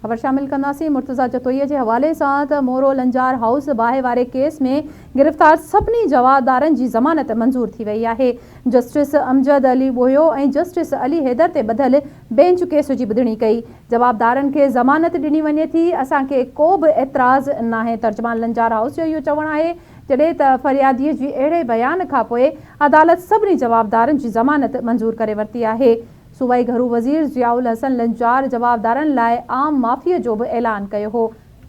خبر شامل ڪنداسين مرتضيٰ جتوئي جي حوالي سان ته مورو لنجار هائوس باهه واري ڪيس ۾ گرفتار سڀني جوابدارن جي ضمانت منظور ٿي وئي آهي. جسٽس امجد علي ٻوهيو ۽ جسٽس علي حيدر تي ٻڌل بينچ ڪيس جي ٻڌڻي ڪئي. جوابدارن کي ضمانت ڏني وڃي ٿي، اسان کي ڪو به اعتراض ناهي، ترجمان لنجار هائوس جو اهو چوڻ آهي، جڏهن ته فريادي جي اهڙي بيان کانپوء عدالت سڀني جوابدارن جي ضمانت منظور ڪري ورتي آهي. صوبائي گهرو وزير ضياء الحسن لنجار جوابدارن لاء عام معافي جو به اعلان ڪيو هو.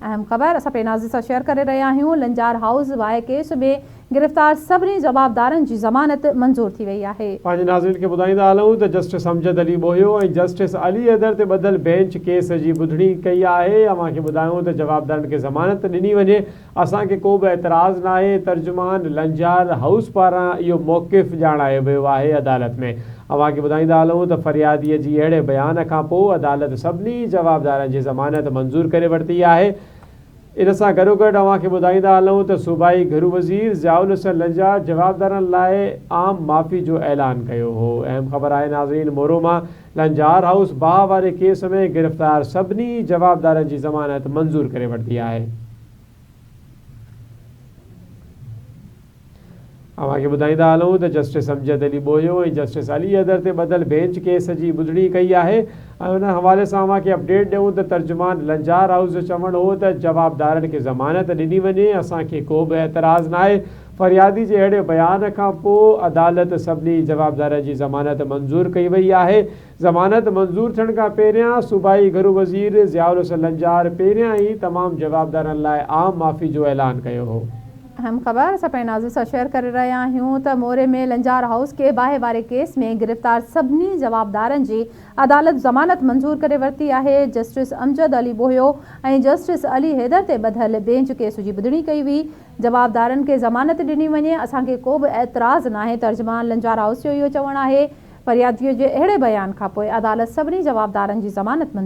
اهم خبر اسان پنهنجي ناظرين سان شيئر ڪري رهيا آهيون لنجار هائوس باهه ڪيس ۾ گرفتار سڀني جوابدارن جي ضمانت منظور ٿي وئي آهي. پنهنجي ناظرين کي ٻڌائيندا هلون ته جسٽس امجد علي ٻوهيو ۽ جسٽس علي حيدر تي ٻڌل بينچ ڪيس جي ٻڌڻي ڪئي آهي. اوهان کي ٻڌايون ته جوابدارن کي ضمانت ڏني وڃي اسان کي ڪو به اعتراض ناهي، ترجمان لنجار هائوس پاران اهو موقف ڄاڻايو ويو آهي عدالت ۾ اوهان کي ٻڌائيندا هلون ته فريادي جي اهڙي بيان کانپوء عدالت سڀني جوابدارن جي ضمانت منظور ڪري ورتي آهي ان سان گڏوگڏ اوهان کي ٻڌائيندا هلون ته صوبائي گهرو وزير ضياء الحسن لنجار جوابدارن لاء عام معافي جو اعلان ڪيو هو اهم خبر آهي ناظرين مورو مان لنجار هائوس باهه واري ڪيس ۾ گرفتار سڀني جوابدارن جي ضمانت منظور ڪري ورتي آهي. اوهان کي ٻڌائيندا هلون ته جسٽس امجد علي ٻوهيو ۽ جسٽس علي حيدر تي ٻڌل بينچ ڪيس جي ٻڌڻي ڪئي آهي ۽ ان حوالي سان اوهان کي اپڊيٽ ڏيون ته ترجمان لنجار هائوس جو چوڻ هو ته جوابدارن کي ضمانت ڏني وڃي اسان کي ڪو به اعتراض ناهي فريادي جي اهڙي بيان کان پوء عدالت سڀني جوابدارن جي ضمانت منظور ڪئي وئي آهي ضمانت منظور ٿيڻ کان پهريان صوبائي گهرو وزير ضياء الحسن لنجار پهريان ئي تمام جوابدارن لاء عام معافي جو اعلان ڪيو هو. اهم خبر اسان پنهنجي ناظرين سان شيئر ڪري رهيا آهيون ته موري ۾ لنجار هائوس کي باهه واري ڪيس ۾ گرفتار سڀني جوابدارن جي عدالت ضمانت منظور ڪري ورتي آهي، جسٽس امجد علي ٻوهيو ۽ جسٽس علي حيدر تي ٻڌل بينچ ڪيس جي ٻڌڻي ڪئي هئي، جوابدارن کي ضمانت ڏني وڃي اسان کي ڪو به اعتراض ناهي، ترجمان لنجار هائوس جو اهو چوڻ آهي. فرياديء جي اهڙي بيان کانپوء عدالت سڀني جوابدارن جي ضمانت منظور.